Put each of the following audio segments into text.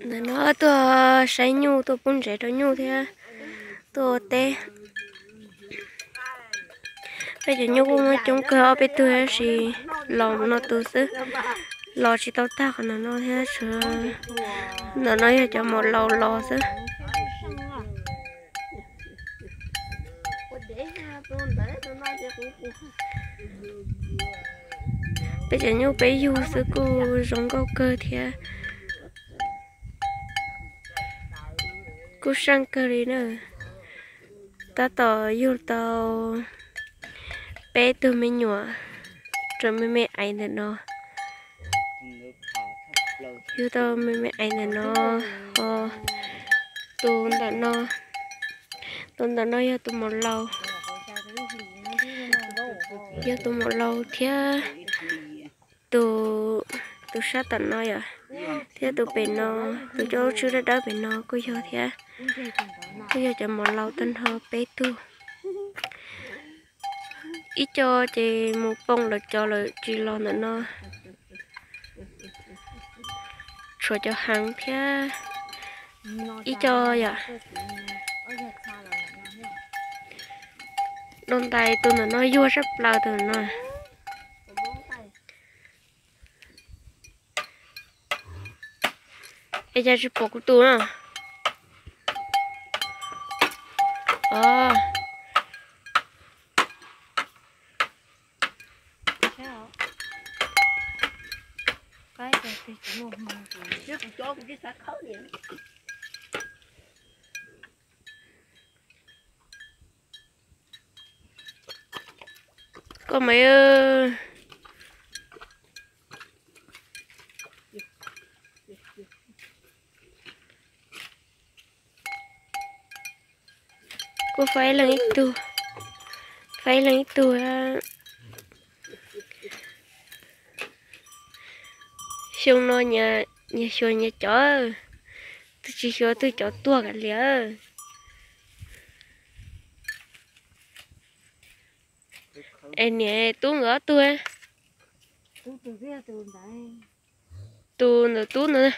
Ntawm no tuaj saib nyuj, tuaj pub ntsev rau nyuj thiab tuaj ua teb. Peb cov nyuj kuj muaj coob kawg, ob peb tug tab sis los no tus xwb, los tsis tau tag qhov ntawm no thiab. Ntawm no yog cov maum laus los xwb. Peb cov nyuj peb yug xwb kuj zoo nkauj kawg thiab kuj seej kawg li na. Tab tom yug tau peb tug me nyuam rau me me aiv ntawm no. Yug tau me me aiv ntawm no, ho tus ntawm no, tus ntawm no yog tus maum laus, yog tus maum laus thiab tus, tus sab tom no yom, thiab tus pem no, tus coj lub tswb dawb dawb pem no kuj yog thiab. Kuj yog cov maum laus tag nrho peb tug. Ib co ces mus poob lawm, cov lawm tsis los ntawm no. Tshuav cov heev thiab ib co yom. Dua ntais tus ntawm no yuag sab plaws tus no. Es cas tsis pom kuv tus na? Os. Koj mas, kuj faib leej ib tug, faib leej ib tug. Xyoo no nyias xyuas nyias cov, twb tsis xyuas twg cov tuag kav liam. Es niam tub nkawd ob tug, tus ntawm tub ntawd,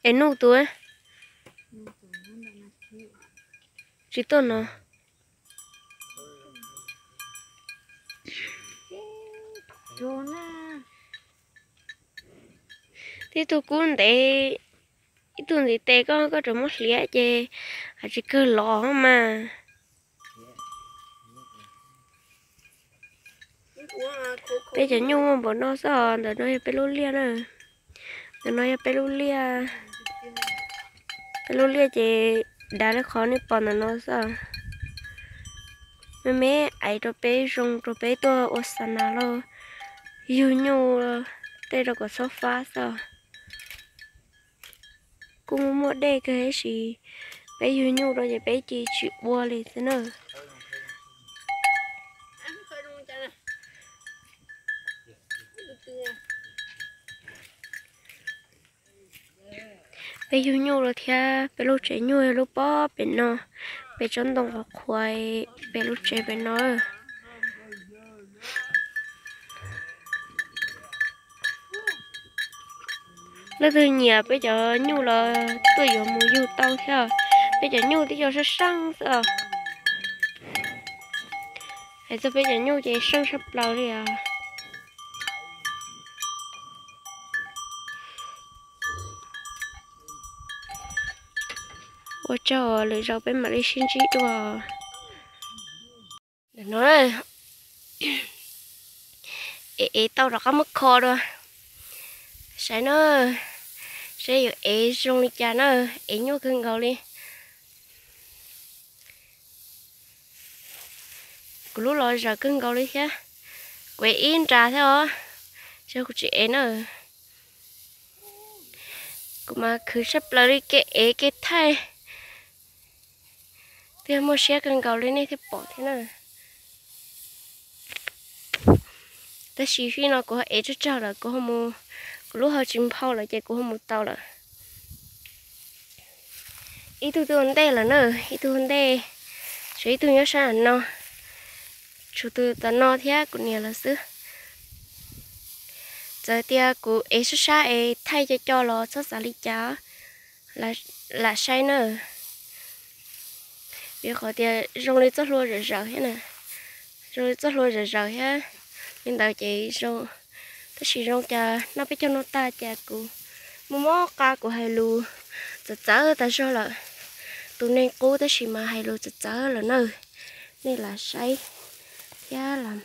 es nuj tus tsis tuaj no. Tib tug kub ntev, ib tug ntiv tes, koj, koj tseem muab hliav ces hais tsis kawg los mas. Peb cov nyuj muaj npaum no xwb os. Ntawm no yog peb lub liaj na. Ntawm no yog peb lub liaj. Peb lub liaj ces dav li qhov nej pom ntawm no xwb. Me me aiv rau peb zoo rau peb tuaj ua xa nas los yug nyuj tej rau kom txhob fab xwb. Kuj muaj muaj dej kawg tab sis peb yug nyuj rau ces peb cia tsis ua li xwb na. Peb yug nyuj los thiab, peb lub tsev nyuj yog lub pob pem no, pem tsob ntoo qhuav qhuav, peb lub tsev pem no. Leej twg nyiam peb cov nyuj los tuaj yuav mus yug tau thiab. Peb cov nyuj twb yog seej seej xwb os. Hais txog peb cov nyuj ces seej tshaj plaws li os. Ua tsaug, lwm zaus peb mam li sib ntsib dua. Ntawm no ev ev tau rov qab muab kho dua. Saib na, saib yuav ev zoo li cas na, ev nyuaj kawg nkaus li. Kuv lub los zawm kawg nkaus li thiab. Kuv ev ib nra thiab os, ces kuv tsis ev na. Kuv mas khwv tshaj plaws li kev ev kev thaij. Twb yog muaj siab kawg nkaus li nej thiaj pom thiab na. Tab sis fij no kuv ho ev tsawg tsawg lawm, kuv ho mus, kuv lub hau tsis nphau lawm ces kuv ho mus tau lawm. Ib tug twb ua ntej lawm na, ib tug ua ntej, tshuav ib tug nyob sab no, tshuav tus tom no thiab kuv niam lawv xwb. Txawm tias kuv ev sab sab es thaij co co los txhob xav li cas, lam saib na. Vim qhov tias zoo li txoj hlua zom zaws thiab na, zoo li txoj hlua zom zaws thiab li ntawd ces zoo. Tab sis zoo cas noj peb caug no tag cas kuv muaj mob qa kuv hais lus txawv txawv tas zog lawm. Tus neeg qub tab sis mas hais lus txawv txawv lawm na. Nej lam saib thiab lam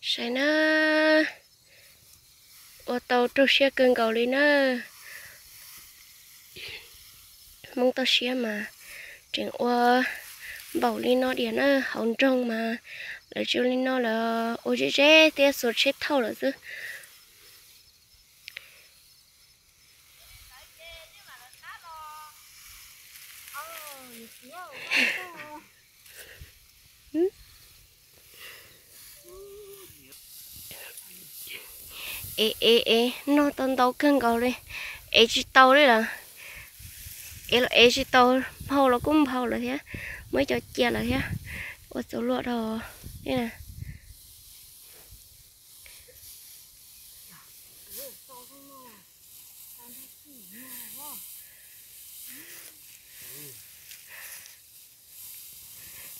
Saib na, ua tau raug siab kawg nkaus li na. Hmoob toj siab mas tseem ua npaum li no diam na, hauv nroog mas lawv tsis ua li no, lawv ua ze ze thiab xuas tsheb thauj lawm xwb. Ev ev ev, noj tau ntau kawg nkaus li, ev tsis tau li lawm. Ev los ev tsis tau, nphau los kuj nphau lawm thiab, muaj ib co cia lawm thiab. Ua txaus luag dhau li na.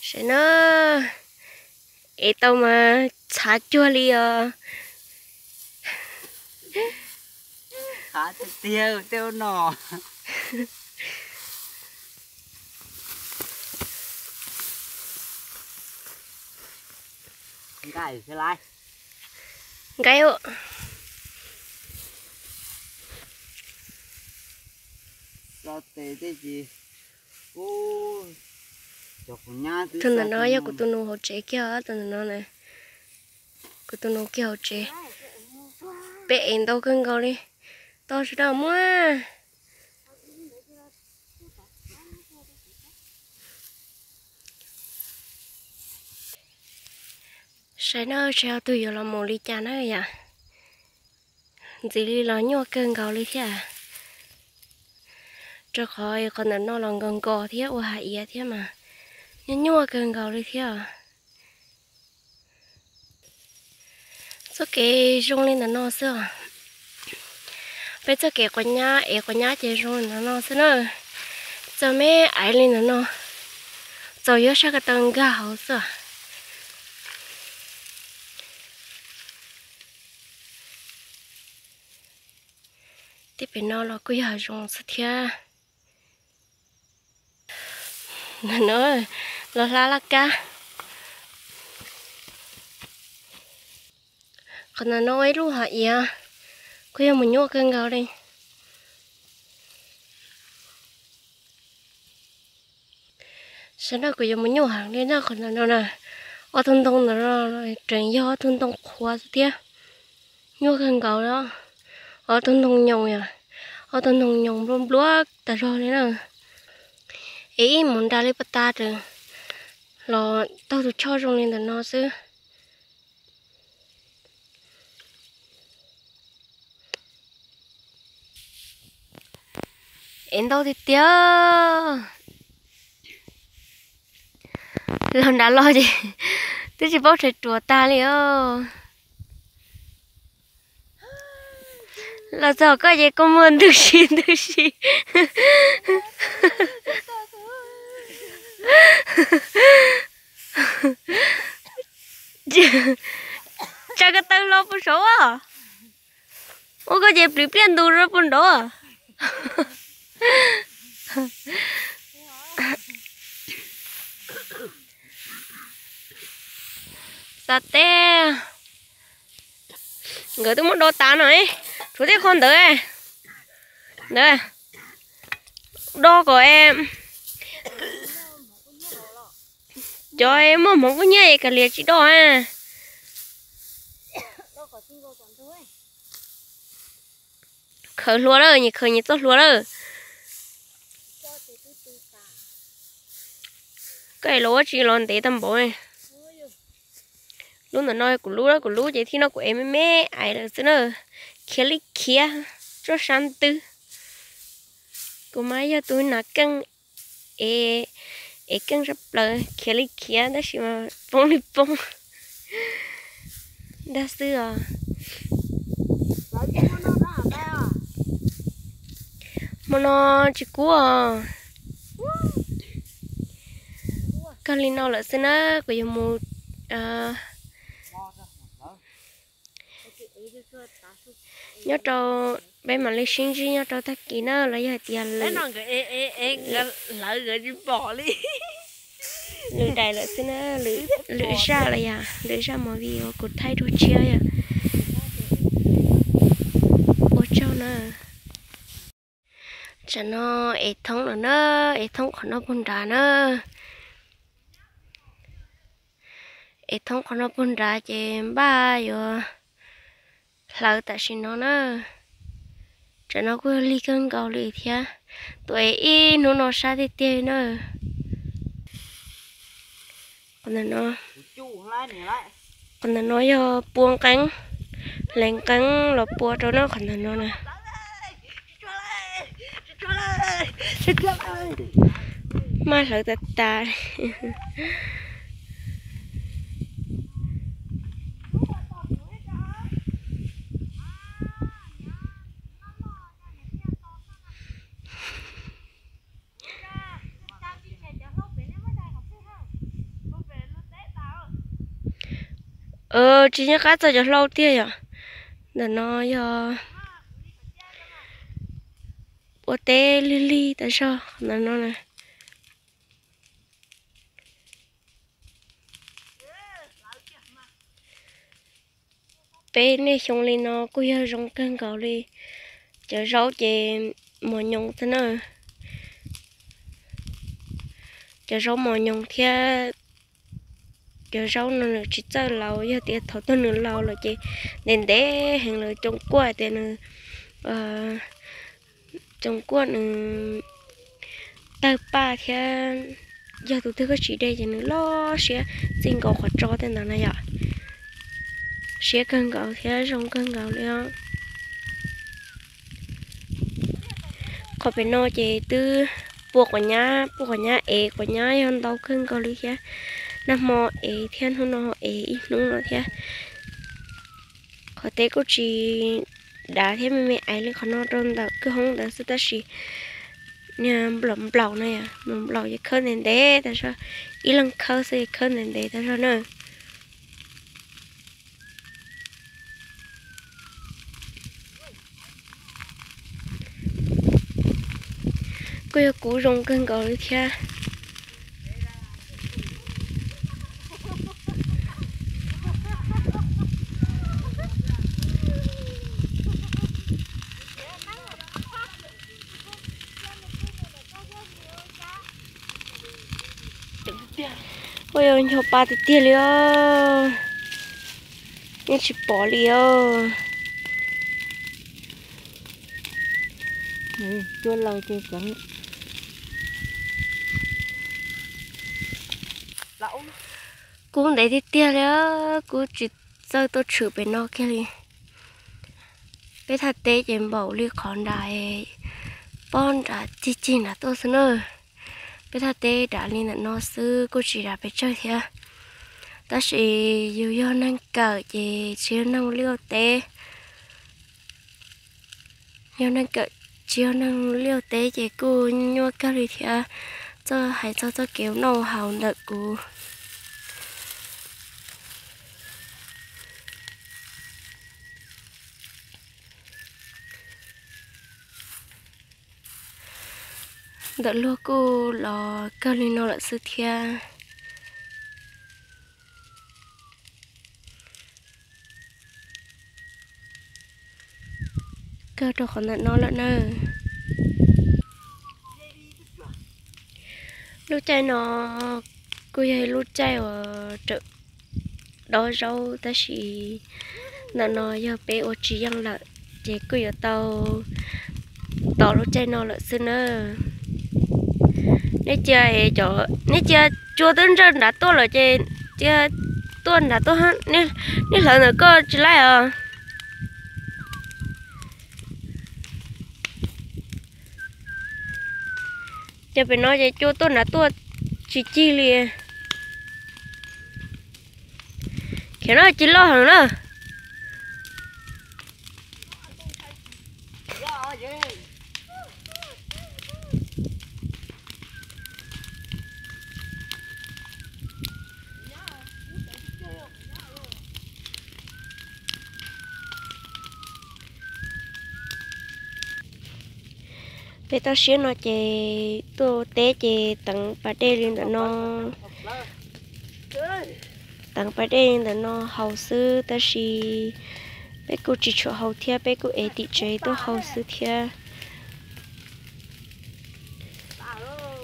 Saib na, ev tau mas txhav cuag li os. Txhav tiag tiag tej ub no. Nqaij, nqaij. Tus ntawm no yog kuv tus nus hauv tsev kiag, tus ntawm no na, kuv tus nus kiag hauv tsev. Peb ev ntau kawg nkaus li, tau sawv daws muab. Saib na, saib ob tug yuav los mus li cas na yom. Ntxiv li los nyuaj kawg nkaus li thiab. Rau qhov qhov ntawm no los nkos nkos thiab ua hav iav thiab mas nyuaj nyuaj kawg nkaus li thiab. Txoj kev zoo li ntawm no xwb os. Peb txoj kev quav nyab, ev quav nyab ces zoo li ntawm no xwb na. Txoj me aiv li ntawm no, txaus yuav sab ko taw nkag hauv xwb. Tej pem no los kuj yog hav zoov xwb thiab. Ntawm no los hla laj kab. Qhov ntawm no ua ib lub hav iav, kuj yog mus nyuaj kawg nkaus li. Sawv daws kuj yuav mus nyuaj heev li na qhov ntawm no na. Ob tug ntoo ntawm no tseem yog ob tug ntoo qhuav xwb thiab. Nyuaj kawg nkaus li. Ob tug ntoo nyoos yom, ob tug ntoo nyoos nplua nplua tas zog li na. Es ib mus nra li paj tas los taug tus choj zoo li ntawm no xwb. Es ntau tiag tiag. Los nram los ces twb tsis paub tshais ruam tag li os. Los txog koj ces kua muag ntws si ntws si. Tsaws ko taw hlo puag saud. Ua koj ces pliv pliaj ntus rau puag nraud. Xav teb, nkawd twb muab do tas no, tshuav tej qho ntawd, ntawd do kom cov muaj hmoov kub hnyiab es kav liam tsis do. Ua, khaws hlua lawm, nyias khaws nyias txoj hlua lawm. Koj es los ua tsi los ntev tag npaum. Lub ntawm no kuv lub, kuv lub ces thib no kuv ev me me ais lawm xwb na. Khiav li khiav tsuag sab ntws. Kuv mas yog tus nas keej ev, ev keej sab plaws, khiav li khiav tab sis mas poob li poob ntag xwb os. Hmo no tsis kub os. Kawg li no lawm xwb na, kuv yuav mus nyob rau, peb mam li sib ntsib nyob rau tag kis na, los yog hais tias lwm, lwm daim lawm xwb na, lwm zaj los yog lwm zaj movie uas kuv thaij dua tshiab yom. Ua tsaug na. Tsam no ev thoob lawm na, ev thoob qhov no puag nrad na. Ev thoob qhov no puag nrad ces npaj yuav hlawv tam sim no na. Tsam no kuj yog lig kawg nkaus li thiab, tuaj ev ib hnub no sab tiag tiag na. Qhov ntawm no, qhov ntawm no yog pua nqeeb, hle nqeeb los pua rau na qhov ntawm no na. Maj hlawv tas tas. Tsis nyob qab txog cov hlau tiag yom. Ntawm no yog ua teb lig lig tas zog ntawm no na. Peb niaj xyoo li no kuj yog zoo kawg nkaus li. Cov zaub ces mos nyoos xwb na. Cov zaub mos nyoos thiab cov zaub no nws tsis txawj laus, yog tias thaum twg nws laus lawm ces ntev ntev heev lawm, coom kuaj tias nws, coom kuaj nws tawg paj thiab, yog tus twg koj tsis de ces nws loj siab txij nkaus qhov tso tej ntawd na yom. Siab kawg nkaus thiab zoo kawg nkaus li os. Qhov pem no ces twb pua quav nyab, pua quav nyab ev, quav nyab yog ntau kawg nkaus li thiab. Nag hmo ev thiab hnub no ev ib hnub no thiab. Qhov teb kuj tsis dav thiab, me me ais li qhov no rau ntawm kwj hoob ntawd xwb tab sis nplaum nplaum no, nplaum nplaum ces khawb ntev ntev tas zog, ib leeg khawb xwb ces khawb ntev ntev tas zog na. Kuj yog kub zoo kawg nkaus li thiab. Ua yog ncho pa tiag tiag li os. Yeej tsis pom li os. Kub ntev tiag tiag li, kub tsis txawj tuaj tshwm pem no kiag li. Peb thaj teb ces npaum li qhov nram, pob nram cig cig nram tuaj xwb na. Peb thaj teb dav li ntawm no xwb kuj tsis dav pes tsawg thiab. Tab sis yus yog neeg kawm ces tsis yog neeg liaj teb. Yog neeg kawm tsis yog neeg liaj teb ces kuj nyuaj kawg li thiab. Txoj hais txog txoj kev noj haus ntawm kuv ntawm luag kuj los kawg li no lawm xwb thiab. Kawg rau qhov ntawm no lawm na. Lub caij no kuj yog ib lub caij uas rawm dob zaub tab sis ntawm no yog peb ua tsis yeej lawm, Ces kuj yuav tau tos lub caij no lawm xwb na. Nej cia, nej cia cua twb ntsawj nrad tuaj lawm ces cia tuaj nrad tuaj, nej hlawv ntawm koj tsis laij os. Ces pem no ces cua tuaj nrad tuaj tsis cig li. Khiav na, cig loj heev na. Peb toj siab no ces tuaj ua teb ces teev pas dej li ntawm no, teev pas dej li ntawm no haus xwb, tab sis peb kuj tsis tshua haus thiab, peb kuj ev tim tsev tuaj haus xwb thiab.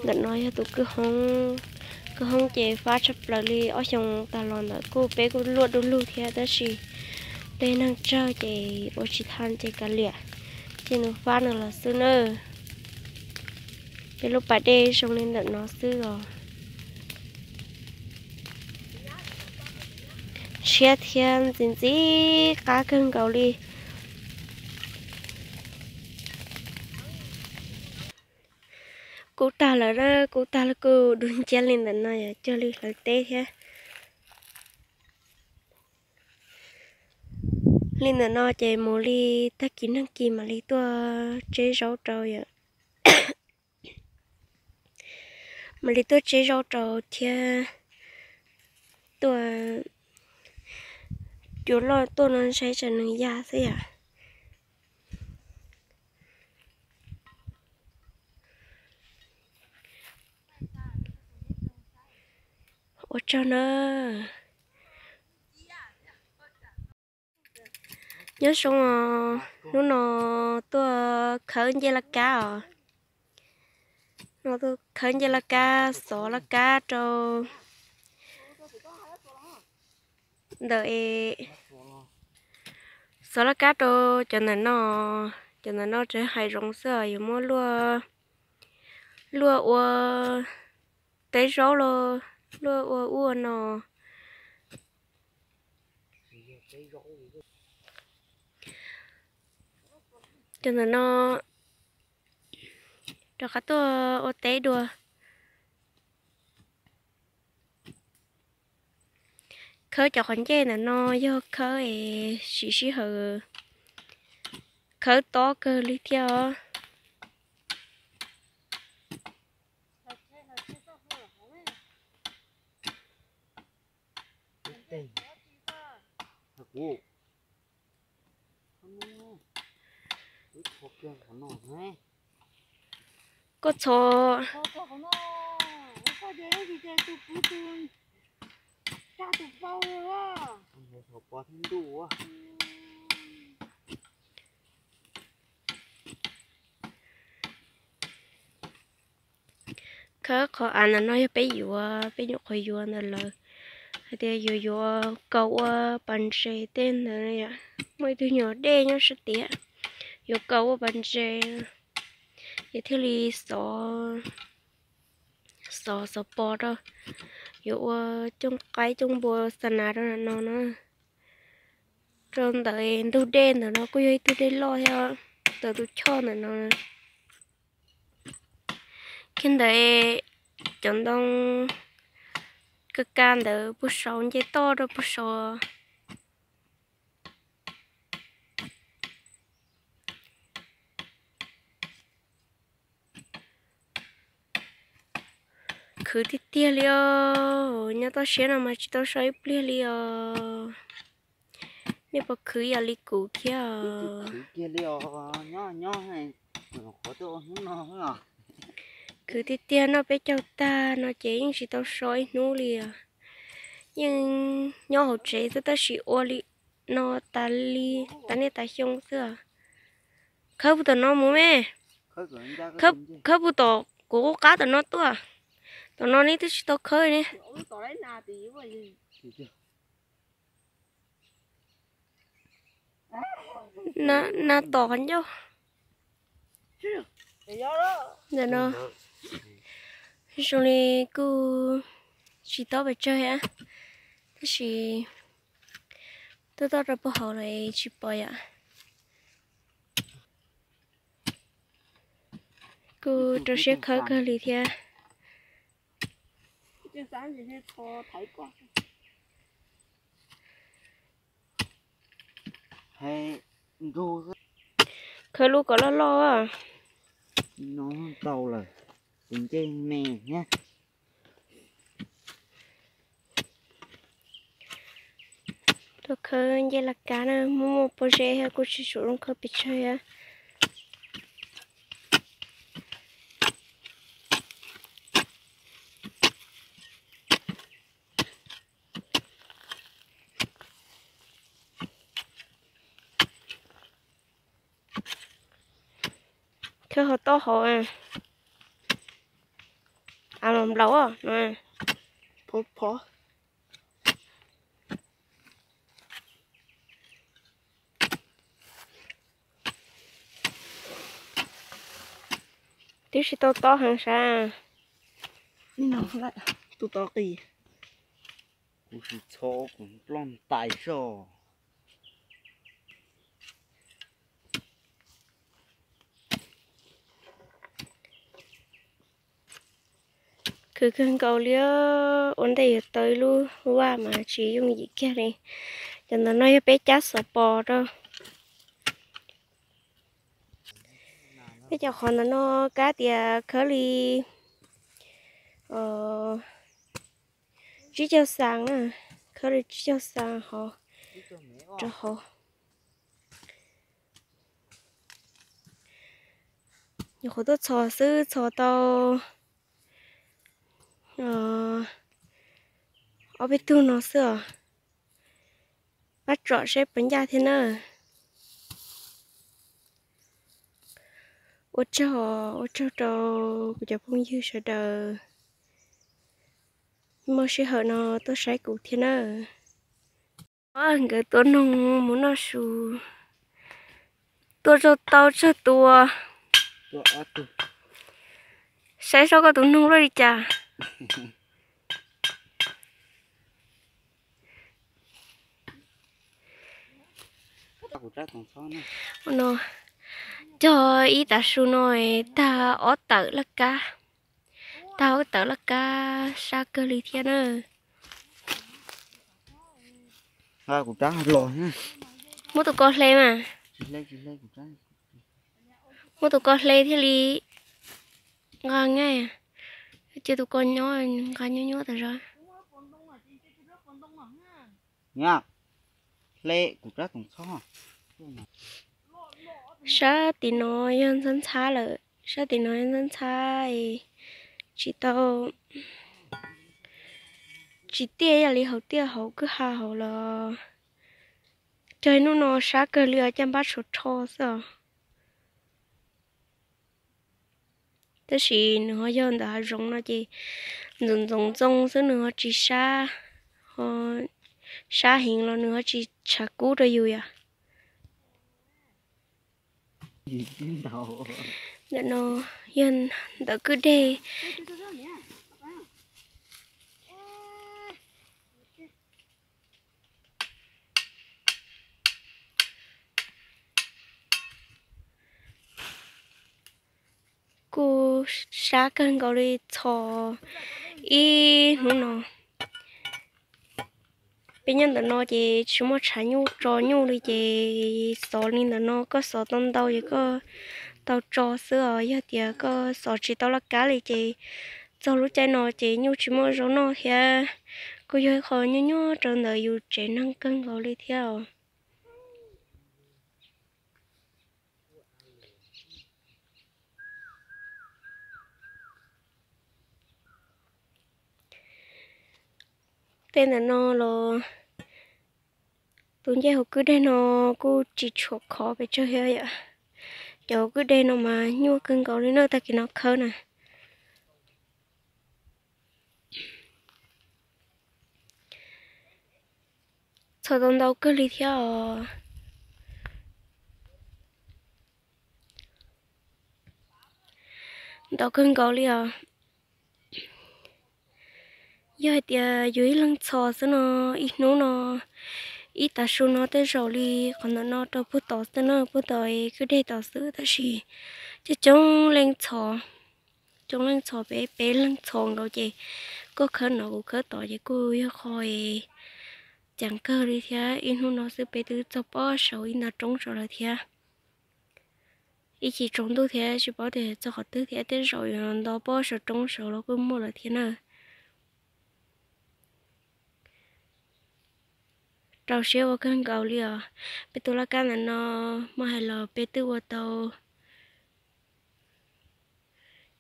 Ntawm no yog tus kwj hoob, kwj hoob ces fab tshaj plaws li, ob xyoos tas los ntawd kuj peb kuj luaj du lug thiab, tab sis tej neeg tsawg ces ua tsis tau ces kav liam, ces nws fab nws los xwb na. Peb lub pas dej zoo li ntawm no xwb os. Siab thiab ntxim ntxim qab kawg nkaus li. Kub tag lawm na, kub tag lawm kuj dub nciab li ntawm no, yog cuag li hlawv teb thiab. Li ntawm no ces mus li tag kis neeg kis mam li tuaj tseb zaub rau yom. Mam li tuaj tseb zaub rau thiab tuaj, cua loj tuaj no saib tsam nws ya xwb yom. Ua tsaug na. Nyob zoo os, hnub no tuaj khawb ncej laj kab os. No tuaj khawb ncej laj kab, xov laj kab rau ntawm, xov laj kab rau cov ntawm no. Cov ntawm no tseem hais zoov xwb, yuav muab luaj, luaj ua teb zaub los luaj ua ub ua no. Cov ntawm no rov qab tuaj ua teb dua. Khawb cov qhov ncej ntawm no yog khawb es siv sij hawm khawb tob kawg li thiab os. Koj txhob, khawb qhov av ntawm no yog peb yuav, peb nyuam qhuav yuav ntawm lawv hais tias yuav yuav kaus ua pas ntses tej ntawd, muaj ib tug nyuam dej nyob sab tias yuav kaus ua pas ntses, ces thiaj li xov, xov xov pos rau, yuav ua cooj qaib cooj npua xa nas rau no na. Rau ntawm ntug dej ntawm no kuj yog ib tug dej loj thiab, ntawm tus choj ntawm no. Kiag ntawd cov ntoo ka ka ntawd puag saud nce toj rau puag saud. Khwv tiag tiag li os, nyob toj siab no mas tsis tau so ib pliag li os. Nej puas khwv yam li kuv thiab? Khwv tiag tiag, noj peb caug tag no ces yeej tsis tau so ib hnub li os. Yeej nyob hauv tsev xwb tab sis ua li no tas li, tas niaj tas xyoo xwb. Khawb puag tom no mus me. Khawb puag tom kuv qub qab tom no tuaj. Tom no neb twb tsis tau khawb ne. Ua lub tom lab na twb yuav ua yog. Na tom qhov ncauj. Ntawm no zoo li kuj tsis tob pes tsawg thiab, tab sis tuaj toj rau puag hauv lawm tsis pom yom. Kuj rau siab khawb kawg li thiab. Khawb lub kom loj loj. No tau lawm, tus ncej me thiab. Tuaj khawb ncej laj kab na, muaj muaj pob zeb thiab kuj tsis tshua zoo khawb pes tsawg thiab. Khawb hauv tob hauv, av los nplaum no. Phov phov. Twb tsis tau tob heev sav. Tus tob qis. Kuv sim txhob kuv ploj ntais zog. Khwv kawg nkaus li, ua ntej yuav tau ib lub vaj mas tsis yooj yim kiag li. Cov ntawm no yog peb cab xov pos rau. Peb cov qhov ntawm no kav tias khawb li tsib caug xas na, khawb li tsib caug xas hov rau hauv. Nyuam qhuav tuaj txhos xwb, txhos tau ob peb tug no xwb os. Pab tsom seb puas ncaj thiab na. Ua tsaug, ua tsaug rau kuv cov phooj ywg sawv daws muaj sij hawm no tuaj saib kuv thiab na. Nkawd tua noog mus noj su, tua tsaug tau tsawg tua. Saib seb koj tus noog luaj li cas. No, cog ib tav su no tag ob tawm laj kab, tag ob tawm laj kab sab kawg li thiab na. Muab tus ko hle mas. Muab tus ko hle thiaj li nqa nqaij, cia tus ko nyob nqa nyuab nyuab tas zog. Sab tim no yog ntxhab ntxhab lawm, sab tim no yog ntxhab ntxhab, tsis tau, tsis tiaj ib yam li hauv tiaj hauv kwj ha hauv los. Cog ib hnub no sab kawg li os, caj npab tshuav rho xwb os. Tab sis nws ho yog ntawm hav zoov no ces ntxoov ntxoov ntxoo xwb, nws ho tsis sab, ho sab heev los nws ho tsis tshav kub rau yus yom. Ntawm no yog ntawm kwj deg. Kuj sab kawg nkaus li, txhos ib hnub no. Peb nyob ntawm no ces tsis muaj tshav nyuj tso nyuj li ces xov li ntawm no koj xov tau ntau ces koj tau tso xwb os. Yog tias koj xov tsis tau laj kab li ces txog lub caij no ces nyuj tsis muaj zaub noj thiab. Kuj yog ib qho nyuaj nyuaj rau ntawm yus tsev neeg kawg nkaus li thiab os. Tej ntawm no los tus ncej hauv kwj deg no kuj tsis tshua khov pes tsawg thiab yom. Cov hauv kwj deg no mas nyuaj kawg nkaus li na, tag kis no khawb na. Txhos tau ntau kawg li thiab os. Ntau kawg nkaus li os. Yog hais tias yus ib leeg txhos xwb no, ib hnub no, ib tav su no tej zaum li qhov ntawm no rau puag tod xwb na, puag tod kwj deg tod xwb, tab sis coob coob leej txhos, coob leej txhos, peb peb leeg txhos nkaus ces koj khawb no kuv khawb tod ces kuj yog qhov ceev kawg li thiab. Ib hnub no xwb peb twb txog pob saud ib nta roob saud lawm thiab. Ib chim tsaus ntuj thiab tsis paub tias txog qhov twg thiab, tej zaum yuav nto pob saum roob saud los kuj muaj lawm thiab na. Rau siab ua kawg nkaus li os. Peb tus laj kab ntawm no muab hais los peb twb ua tau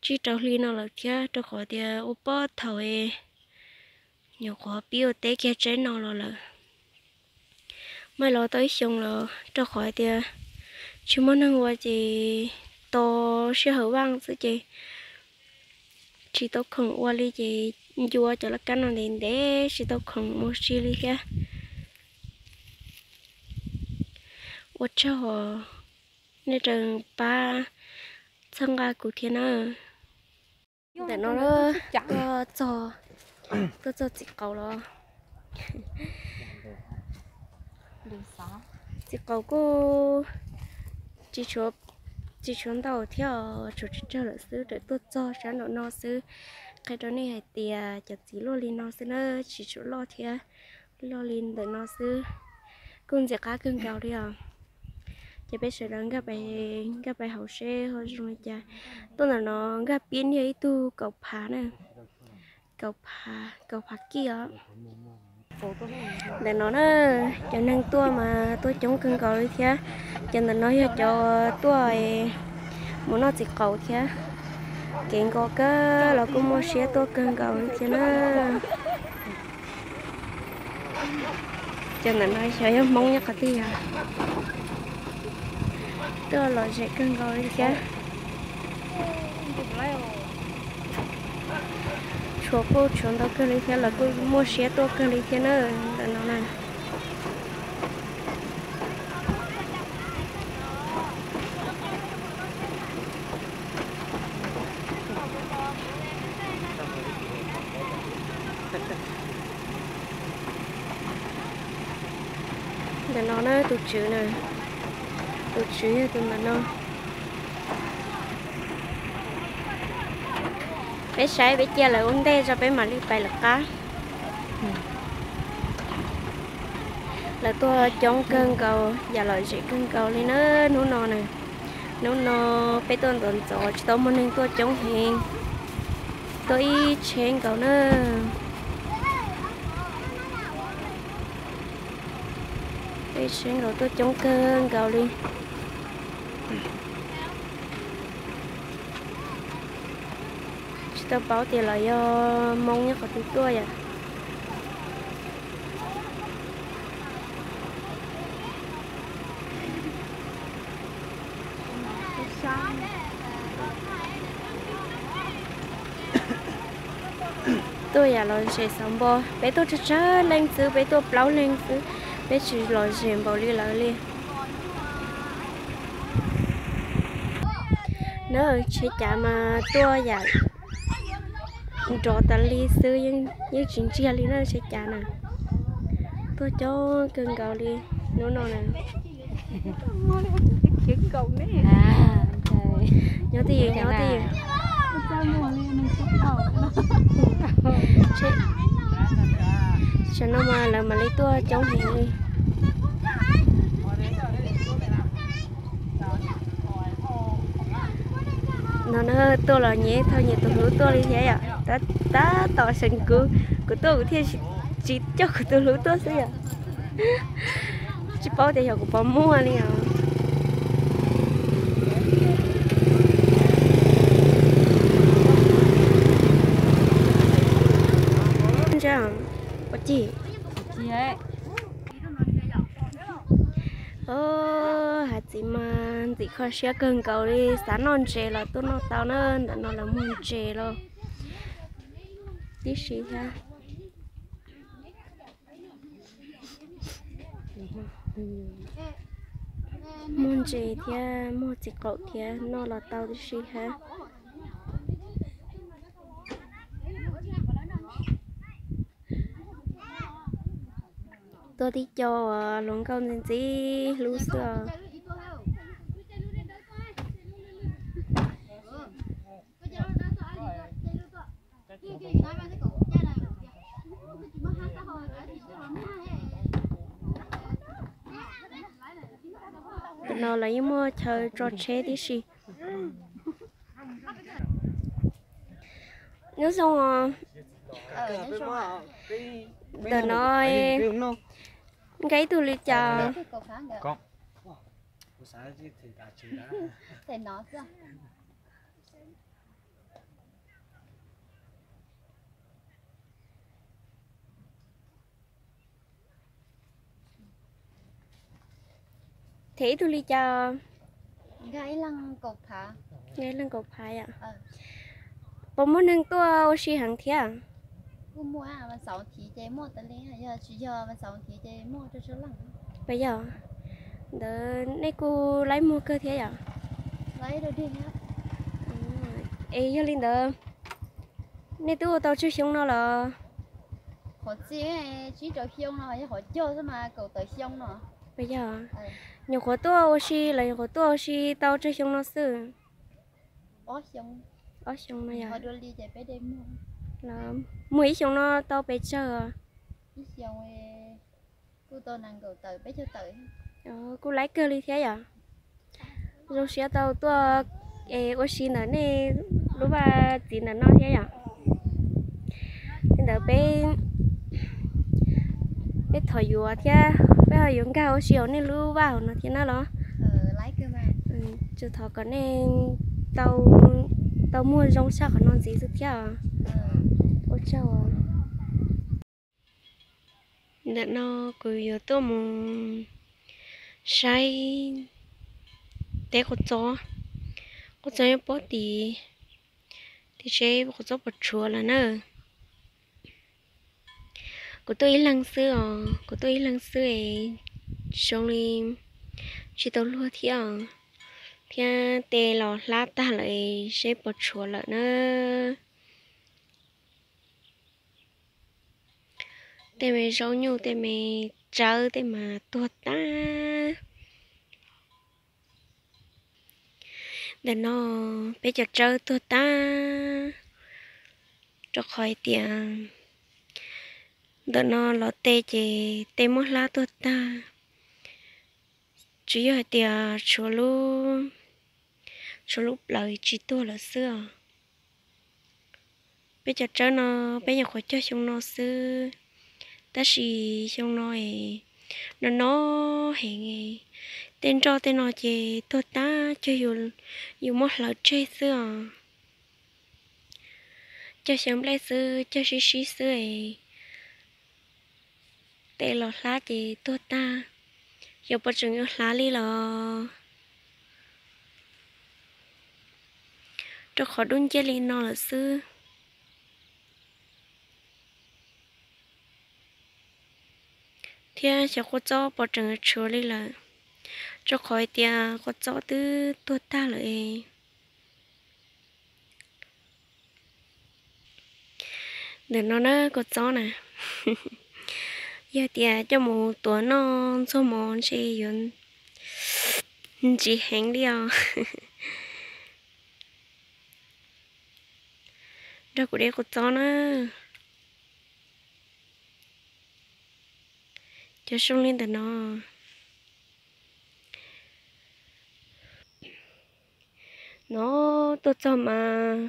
tsib rau hli no lawm thiab, rau qhov tias ua pob thaum nyuam qhuav pib ua teb kiag tsaib no los lawm. Muab hais los tau ib xyoos los rau qhov tias tsis muaj neeg ua ces tos sij hawm vaj xwb ces tsis tau khoom ua li ces ncua cov laj kab no ntev ntev tsis tau khoom mus si li thiab. Ua tsaug nej raws pab txhawb nqa kuv thiab na. Ntawm no tuaj txog, tuaj txog txiv qaus los. Txiv qaus kuj tsis tshuav ntau thiab, tshuav tsawg tsawg lawm xwb, tuaj txog sab nraum no xwb. Qhia rau nej hais tias cov txiv loj li no xwb na, tsis tshuav loj thiab, loj li ntawm no xwb. Kuj ntxim qab kawg nkaus li os. Ces peb sawv daws nkag pais, nkag pais hauv seb ho zoo li cas. Tuaj ntawm no nkag pib niag ib tug kaum phav na, kaum phav, kaum phav kij os. Ntawm no na, cov neeg tuaj mas tuaj coob kawg nkaus li thiab. Cov ntawm no yog cov tuaj mus noj txiv qaus thiab. Kev nkaus kawg los kuj muaj siab tuaj kawg nkaus li thiab na. Cov ntawm no xyov yog Hmoob nyob qhov twg yog, tuaj lom zem kawg nkaus li thiab. Tshuav kuj tshuav ntau kawg li thiab los kuj muaj siab tuaj kawg li thiab na, ntawm no na. Ntawm no na tus tswv na, tus tswv yog tus ntawm no. Peb saib peb cia lawv ua ntej tso peb mam li pais lawv qab. Lawv tuaj coob kawg nkaus, yam lom zem kawg nkaus li na hnub no na. Hnub no peb tuaj ntxov ntxov tsis tau muaj neeg tuaj coob heev, tuaj ib tsheb nkaus na. Ib tsheb nkaus tuaj coob kawg nkaus li. Tsis tau paub tias los yog Hmoob nyob qhov twg tuaj yom. Tuaj yam lom zem xav npo, peb tuaj tsawg tsawg leej xwb, peb tuaj plaub leeg xwb, peb tsis lom zem npaum li lawv li. Na tsheb cav mas tuaj yam nrov tas li xwb, yeej tsis ntsiag li na tsheb cav na. Tuaj coob kawg nkaus li hnub no na. Nyob twj ywm, nyob twj ywm. Tam no mas lawv mam li tuaj coob heev li. No na, tuaj los nyiam thauj nyiam tus hlub tuaj li thiab yom. Tab tom seev kuv, kuv tuaj kuv thiaj tsis coj kuv tus hlub tuaj xwb yom. Tsis paub tias yog kuv puas muaj li os. Ntsa, ua ci. Hav txiv mas ntxim kho siab kawg nkaus li, xav noj ntses los tuaj noj tau na, ntawm no lawv muag ntses los tib si thiab. Muag ntses thiab muag txiv qaum thiab noj los tau tib si thiab. Tuaj tib co uas hluas nkauj ntxim ntxim hlub xwb os. Tam no lawv yeej muaj chaw tso tsheb tib si. Nyob zoo os. Ntawm no nqa ib tug li cas? Them ib tug li cas? Nqa ib leeg kaum phav yom. Puas muaj neeg tuaj ua si heev thiab? Puas yog? Ntawd nej kuj laib muag kawg thiab yom? Es yog li ntawd, nej twb ua tau tsawg xyoo no los? Puas yog? Nyuam qhuav tuaj ua si los nyuam qhuav tuaj ua si tau tsawg xyoo no xwb? Ob xyoo no yom. Muag ib xyoos no tau pes tsawg? Kuj laib kawg li thiab yom. Zoo siab tau tuaj es ua si ntawm nej lub vaj txiv ntawm no thiab yom. Li ntawd peb, peb thov yuav thiab peb ho yuav nkag ua si hauv nej lub vaj hauv no thiab na los? Tsuas thov kom nej tau muaj zoo tshaj qhov no ntxiv xwb thiab. Ua tsaug. Ntawm no kuv yuav tuaj mus saib teb kua txob. Kua txob nyob pob tid, tim seb kua txob puas tshuav lawm na. Kuv tuaj ib leeg xwb os, kuv tuaj ib leeg xwb es zoo li tsis tau luag thiab os, thiab tej los hlab tag lawm es seb puas tshuav lawm na. Tej me zaub nyuj tej me tsawb tej mas tuag tag. Ntawm no peb cov tsawb tuag tag, rau qhov hais tias ntawm no los tej ces tej muab hlab tuag tag, tsuas yog hais tias tshuav lub, tshuav lub plawv tsis tuag lawm xwb os. Peb cov tsawb no peb nyuam qhuav cog xyoo no xwb, tab sis xyoo no es no no heev, tej nroj tej no ces tuag tag cog yus muab hlawv tseg xwb os. Cog xyaw nplej xwb, cog sib sib xwb es tej los hlab ces tuag tag, xyov puas tseem yuav hlav li los, rau qhov dub nciab li no lawm xwb. Thiab xyov kua txob puas tseem tshuav li lawm, rau qhov hais tias kua txob twb tuag tag lawm es. Ntawm no na kua txob na, yog tias coj mus tuav noj ntxuag mov ntshe yuav ntsim heev li os. Nrog kuv de kua txob na. Cov zoo li ntawm no. No tuaj txog mas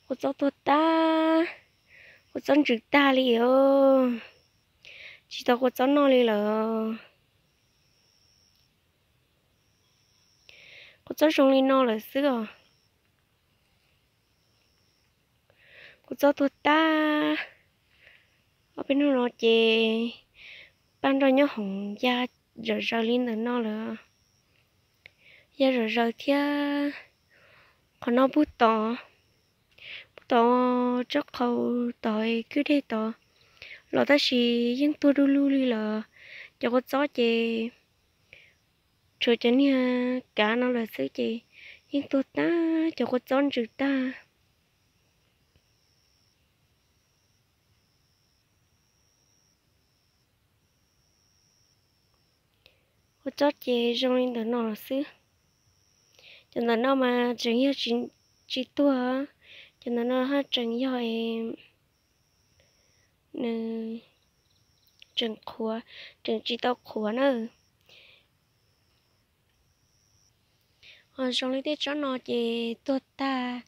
kua txob tuag tag, kua txob ntsws tag li os. Tsis tau kua txob noj li lawm. Kua txob zoo li no lawm xwb os. Kua txob tuag tag. Ob peb hnub no ces paj nroj nyob hoom ya zom zaws li ntawm no lawm. Ya zom zaws thiab. Qhov no pug tod, pug tod tsob qhau tod kwj deg tod los tab sis yeej tuag du lug li lawm. Cov kua txob ces tshuav cov niag kav no lawm xwb ces yeej tuag tag, cov kua txob ntsws tag. Kua txob ces zoo li ntawm no xwb. Cov ntawm no mas tseem yog tsis tuag, cov ntawm no haj tseem yog nws tseem qhuav, tseem tsis tau qhuav na. Ho zoo li tej tsob no ces tuag tag,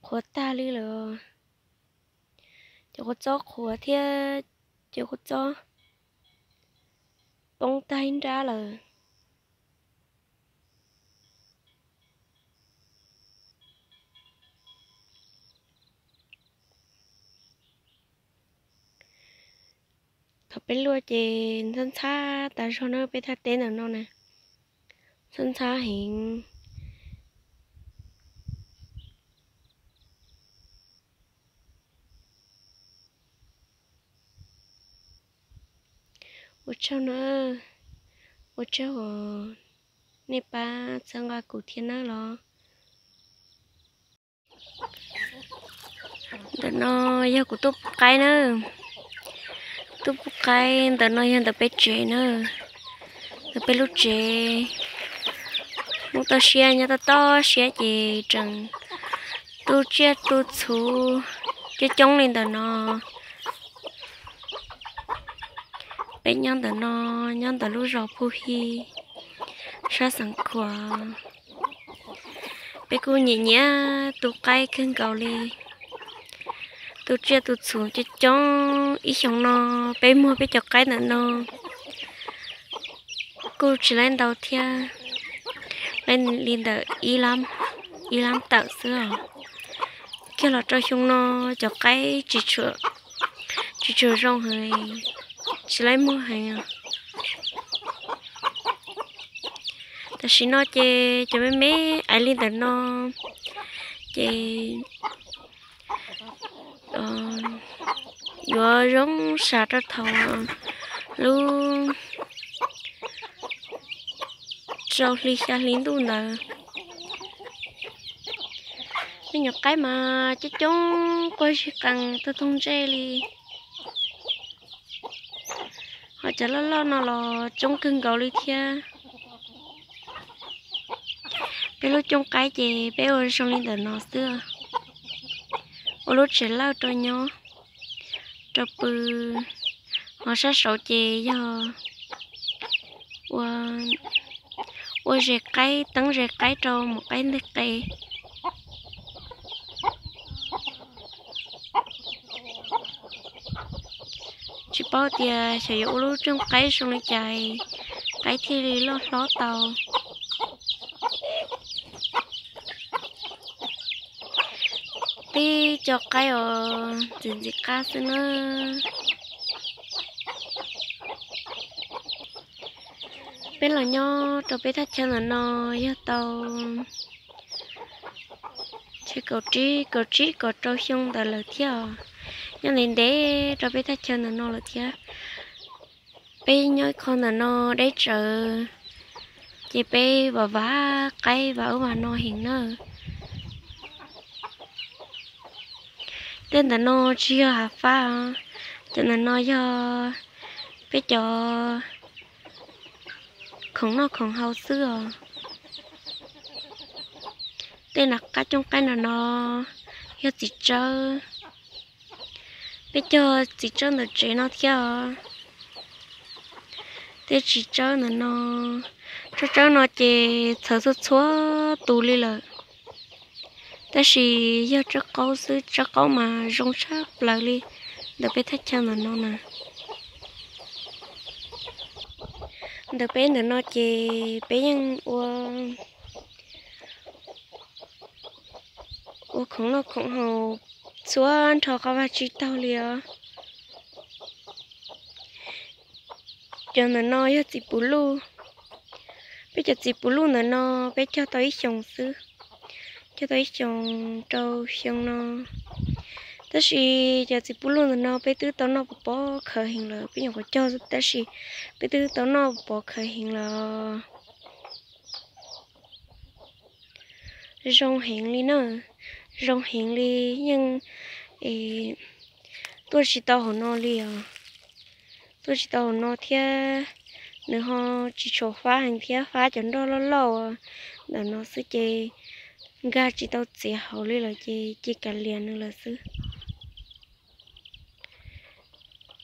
qhuav tag li lawm. Cov kua txob qhuav thiab cov kua txob poob tag ib nrab lawm. Thaum peb luaj ces ntxhab ntxhab tas zog na, peb thaj teb ntawm no na, ntxhab ntxhab heev. Ua tsaug na, ua tsaug uas nej pab txhawb nqa kuv thiab nawb los. Ntawm no yog kuv tuaj pub qaib na, tuaj pub qaib. Ntawm no yog ntawm peb tsev na, ntawm peb lub tsev. Hnub toj siab nyob toj toj siab ces tseem tu tsiaj tu txhuv coob coob li ntawm no. Peb nyob ntawm no, nyob ntawm lub zos Phu Hi, sab Xeev Khuam. Peb kuj nyiam nyiam tu qaib kawg nkaus li. Tu tsiaj tu txhuv coob coob, ib xyoos no peb muag peb cov qaib ntawm no kuj tsis laib ntau thiab, laib li ntawm ib lab tawm xwb os. Kiag los rau xyoo no cov qaib tsis tshua zoo heev, tsis laib muag heev os. Tam sim no ces cov me me aiv li ntawm no ces yuav zoo sam rau thaum lub rau hli xya hli ntuj ntawd. Me nyuam qaib mas coob coob quaj zig qees tag toog ntsej li. Ho cov loj loj no los coob kawg nkaus li thiab. Peb lub cooj qaib ces peb ua zoo li ntawm no xwb, ua lub tsev lawj rau nyob rau pw. Ho sab saud ces yog ua zes qaib, teeb zes qaib rau mus qaib nteg qe. Tsis paub tias xyov yuav ua lub cooj qaib zoo li cas qaib thiaj li loj hlob tau. Tib co qaib os ntxim ntxim qab xwb na. Peb los nyob rau peb thaj chaw ntawm no yog tau kaum tsib, kaum tsib kaum rau xyoo ntawd lawm thiab os. Nyob ntev ntev rau peb thaj chaw ntawm no lawm thiab. Peb nyob ib qho ntawm no deb tsawv, ces peb vam vam qaib vam ub vam no heev na. Tej ntawm no tsis yog hav fab, cov ntawm no yog peb cov khoom noj khoom haus xwb os. Tej nram qab cooj qaib ntawm no yog txiv tsawb. Peb cog txiv tsawb ntawm tsev no thiab os. Tej txiv tsawb ntawm no, tsawb tsawb no ces txhawv txhua txhua tus li lawm. Tab sis yog tsawb qaub xwb, tsawb qaub mas zoo tshaj plaws li ntawm peb thaj chaw ntawm no na. Ntawm peb ntawm no ces peb yeej ua, ua khoom noj khoom haus txhua nrho qab vaj tsib taug li os. Cov ntawm no yog txiv puv luj. Peb cov txiv puv luj ntawm no peb cog tau ib xyoos xwb, cog tau ib xyoos rau xyoo no. Tab sis cov txiv puv luj ntawm no peb twb tau noj puv pov khawv heev lawm, peb nyuam qhuav cog tab sis peb twb tau noj puv pov khawv heev lawm. Zoo heev li na, zoo heev li, yeej tuaj tsis tau hauv no li os. Tuaj tsis tau hauv no thiab, nws ho tsis tshua fab heev thiab, fab cov nroj loj loj ntawm no xwb ces nkag tsis tau txiav hauv li lawm ces cia li kav liam nws lawm xwb.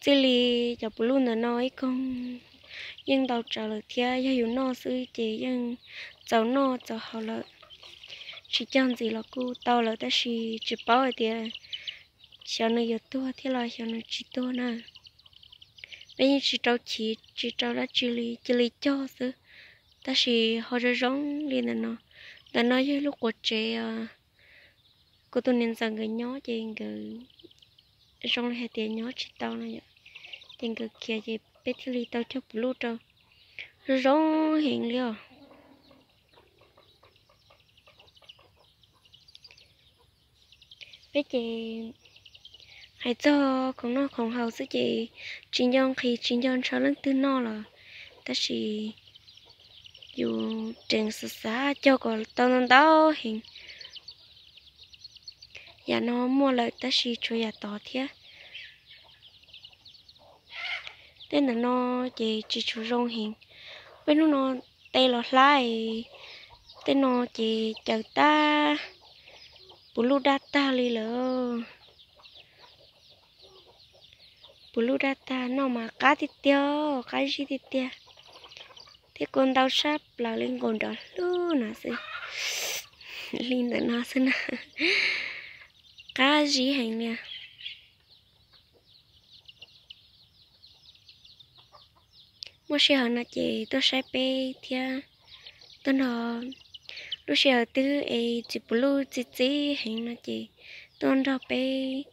Txij li cov puv luj ntawm no ib koog yeej ntau tsawv lawm thiab, yog yus noj xwb ces yeej txaus noj txaus haus lawm. Tsis cog ntxiv los kuj tau lawm, tab sis tsis paub hais tias xyov nws yuav tuag thiab los xyov nws tsis tuag na. Peb yeej tsis rau chiv tsis rau dab tsi li, cia li cog xwb. Tab sis ho zoo zoo li ntawm no, ntawm no yog lub quav tsev kuv tus niam ntxawm nkawd nyob ces nkawd zoo li hais tias nyob tsis tau no yom, ces nkawd khiav ces peb thiaj li tau cog puv luj rau. Zoo zoo heev li os. Peb ces hais txog khoom noj khoom haus xwb ces tsis nco nqhis tsis nco ntshaw leej twg noj los, tab sis yus tseem xav xav cog kom tau ntau ntau heev. Yam no muaj lawm tab sis tshuav yam tod thiab. Tej ntawm no ces tsis tshua zoo heev. Peb hnub no tej los hlab, tej no ces caws tag, puv luj daj tag li lawm. Puv luj daj tag, noj mas qab tiag tiag, qab zib tiag tiag. Thiab kua ntau sab plaws li nqus nrov hlub no xwb. Li ntawm no xwb na, qab zib heev li. Muaj sij hawm no ces tuaj saib peb thiab, tuaj nrog, lub sij hawm twg es txiv puv luj txi txiv heev no ces tuaj nrog peb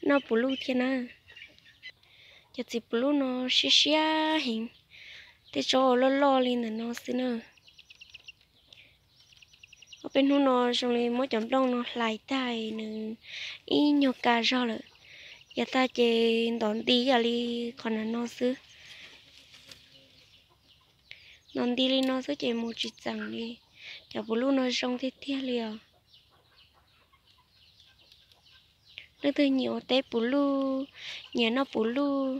noj puv luj thiab na. Cov txiv puv luj no siab siab heev, tej tsob loj loj li ntawm no xwb na. Ob peb hnub no zoo li muab cov nplooj no hlais tag nws ib nyuag ka zog lawm. Yav tag ces ntov nti ib yam li qhov ntawm no xwb. Ntov nti li no xwb ces mus tsis txeem li. Cov puv luj no zoo tiag tiag li os. Leej twg nyiam ua teb puv luj, nyiam noj puv luj,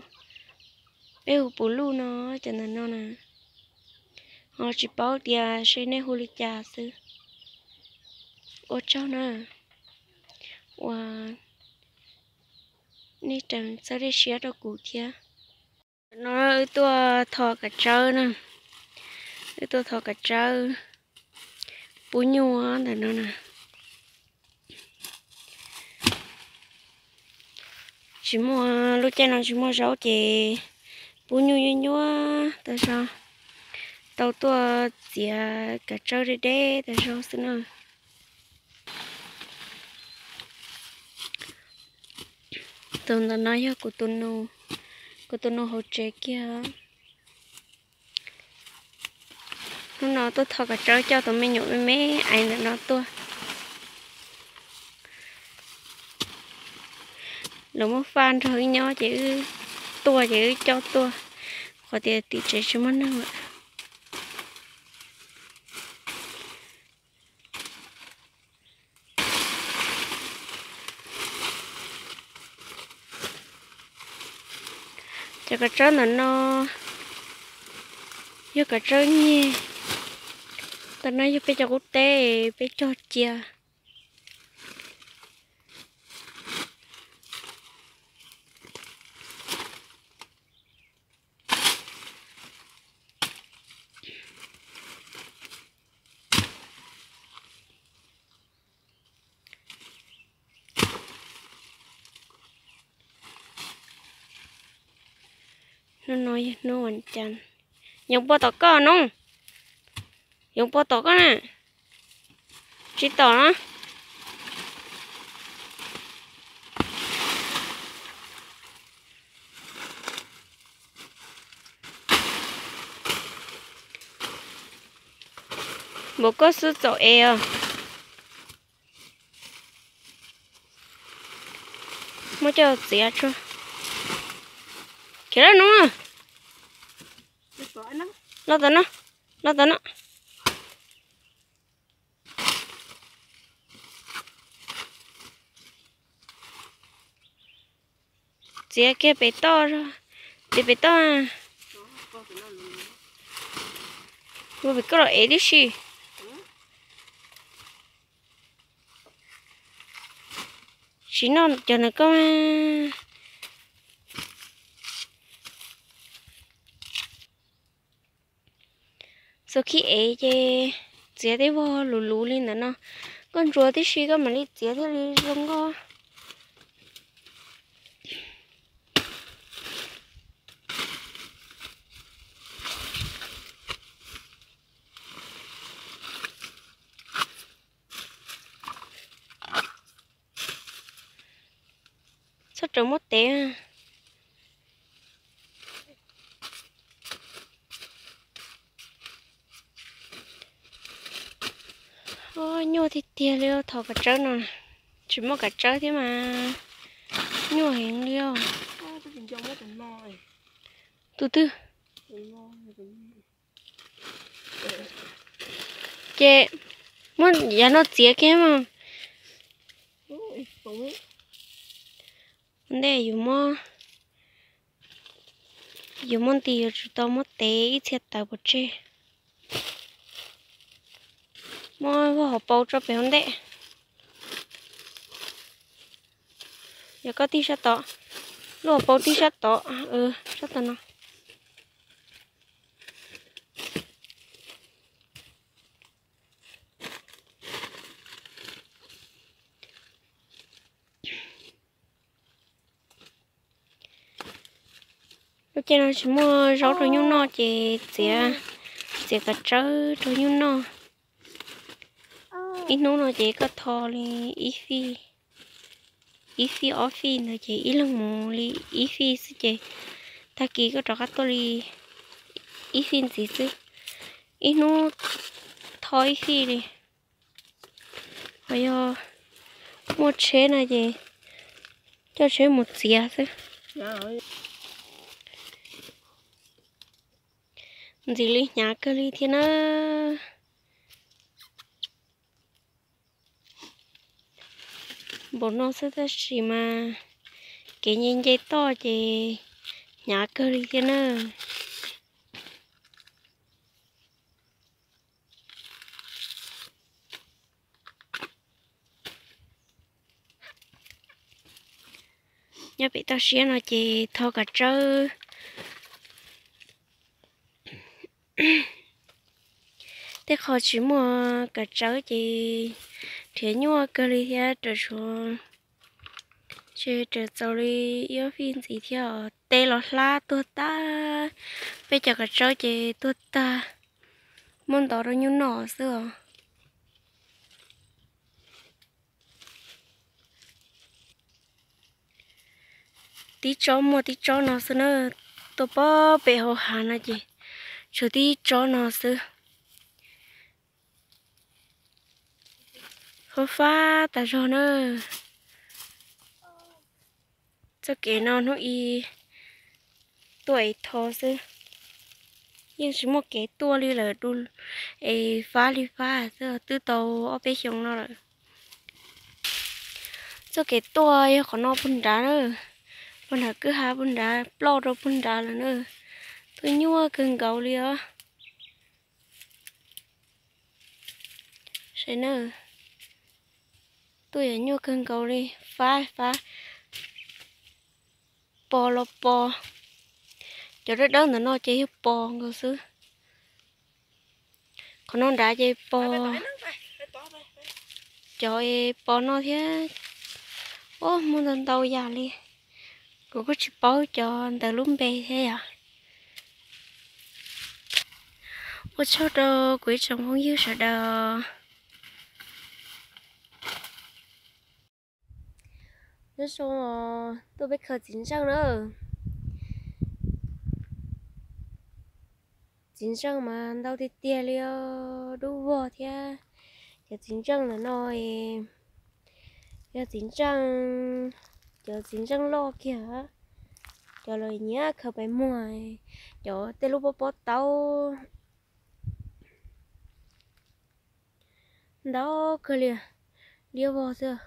peb hu puv luj no, cov ntawm no na. Ho tsis paub tias seb nej hu li cas xwb. Ua tsaug na, uas nej tseem txhawb zej siab rau kuv thiab. Ntawm no wb tuaj tho kav tsawb na, wb tuaj tho kav tsawb pub nyuj ntawm no na. Tsis muaj, lub caij no tsis muaj zaub ces pub nyuj nyuaj nyuaj tas zog, tau tuaj txiav kav tsawb deb deb tas zog xwb na. Tus ntawm no yog kuv tus nus, kuv tus nus hauv tsev kiag. Hnub no tuaj tho kav tsawb coj tus me nyuam me me aiv ntawm no tuaj. Lawv muab faj nrog wb nyob ces wb tuaj ces wb coj tuaj, qhov tias tim tsev tsis muaj neeg lawm. Cov kav tsawb ntawm no yog kav tsawb nyeg, ntawm no yog peb cov qub teb peb cog cia. Hnub no yog hnub vas cas, yoov puas tom koj no, yoov puas tom koj na, tsis tom na. Npaum koj xwb txaus es os. Muab coj txiav tso. Khiav lawm no. Los tom no, los tom no. Txiav kiag pem toj zog. Pem toj, ua pem koj los ev tib si. Tsis noj cov ntawm koj. Txuas khib ev ces txiav tej vog luv luv li ntawm no, koj ntsuas tib si koj mam li txiav thiaj li zoo nkauj. Txhob rawm muab tev. Nyuaj tiag tiag li thov kav tsawb no, tsis muaj kav tsawb thiab mas nyuaj heev li os. Tus twg? Ces muab yav no txiav kiag mas. Ua ntej yuav muab, yuav muab nti yuav tsum tau muab tev ib txhia tawv pov tseg. Muab lub hauv paus tso pem hauv ntej. Yog koj tig sab tod, lub hauv paus tig sab tod, sab tod no. Lub caij no tsis muaj zaub rau nyuj noj ces txiav, txiav kav tsawb rau nyuj noj. Ib hnub no ces koj tho li ib fij, ib fij ob fij ntawd ces ib leeg mus li ib fij xwb ces tag kis koj rov qab tuaj li ib fij ntxiv xwb. Ib hnub tho ib fij li. Ho yog muaj tsheb no ces coj tsheb mus txiav xwb. Ntxim li hnyav kawg li thiab na. Npaum no xwb tab sis mas kev nce nce toj ces hnyav kawg li thiab na. Nyob pem toj siab no ces tho kav tsawb. Tej qho tsis muaj kav tsawb ces nrhiav nyuaj kawg li thiab raws suav. Ces raws txaus li ib ob fij ntxiv thiab os. Teb los hlab tuag tag, peb cov kav tsawb ces tuag tag, muab ntov rau nyuj noj xwb os. Tib tsob muaj tib tsob no xwb na, tuaj pem hauv hav no ces tshuav tib tsob no xwb. Fab fab tas zog na. Txoj kev no hnub ib tuaj es tho xwb, yeej tsis muaj kev tuaj li lawm, es fab li fab xwb, twb tau ob peb xyoos no lawm. Txoj kev tuaj yog qhov no puag nrad na, puag nrad kwj ha puag nrad, ploj rau puag nrad lawm na. Tuaj nyuaj kawg nkaus li os. Saib na, tuaj yam nyuaj kawg nkaus li, fab fab, pos los pos. Cov dawb dawb ntawm no ces yog pos nkaus xwb. Qhov no nrad ces pos, cov pos no thiab. Ua muaj ntau ntau yam li, kuv kuj tsis paub cov ntawd lub npe thiab yom. Ua tsaug rau kuv ib tsoom phooj ywg sawv daws. Nyob zoo, tuaj peb khaws txiv ntseej na. Txiv ntseej mas ntau tiag tiag li os, dub vog thiab. Cov txiv ntseej ntawm no yog txiv ntseej, cov txiv ntseej loj kiag, cov lawv nyiam khaws pais muag, cov tej lub pob pob taub ntau kawg li, liab vog xwb.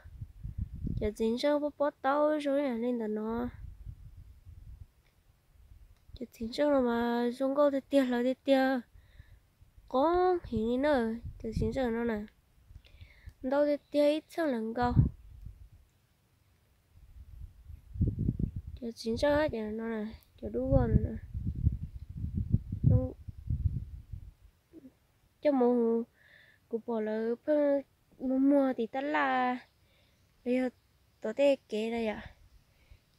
Cov txiv ntseej pob pob taub zoo li ntawm no. Cov txiv ntseej no mas zoo nkauj tiag tiag, hlawv tiag tiag, qoob heev li na. Cov txiv ntseej no na, ntau tiag tiag, ib txheej lawm nkaus. Cov txiv ntseej no, cov dub vog no, coj mus, kuv pom lawv pheej muag muag tim tab laj los yog tom tej kev na yom.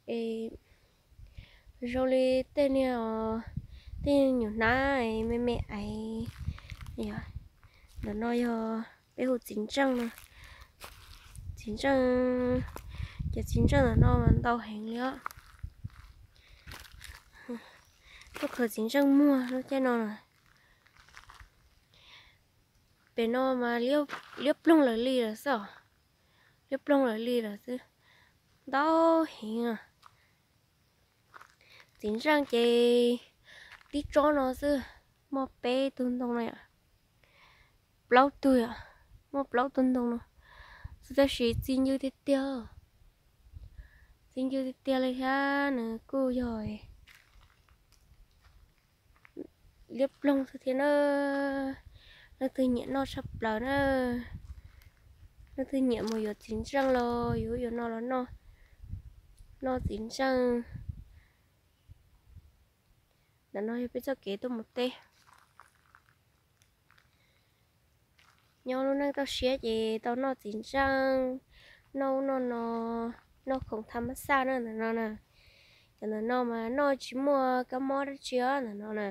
Es zoo li tej niag, tej nyuam hnab me me ais. Ntawm no yog peb hu txiv ntseej no. Txiv ntseej, cov txiv ntseej ntawm no mas ntau heev li os. Tuaj khaws txiv ntseej muag lub caij no na. Pem no mas liab ploog lawm li lawm xwb os. Liab ploog lawm li lawm xwb. Ntau heev. Txiv ntseej ces tib tsob no xwb, muaj peb tug ntoo no yom. Plaub tug yom, muaj plaub tug ntoo no xwb, tab sis txi ncw tiag tiag. Txi ncw tiag tiag li thiab, nws kuj yog liab ploog xwb thiab na. Leej twg nyiam noj tshaj plaws na, leej twg nyiam mus yuav txiv ntseej los yuav, yuav no los noj, noj txiv ntseej. Ntawm no yog peb txoj kev tuaj mus teb. Nyob lub neej toj siab ces tau noj txiv ntseej, noj ub noj no, noj khoom tham mab xaj na ntawm no na. Cov ntawm no mas noj tsis muaj kab mob dab tsi os ntawm no na.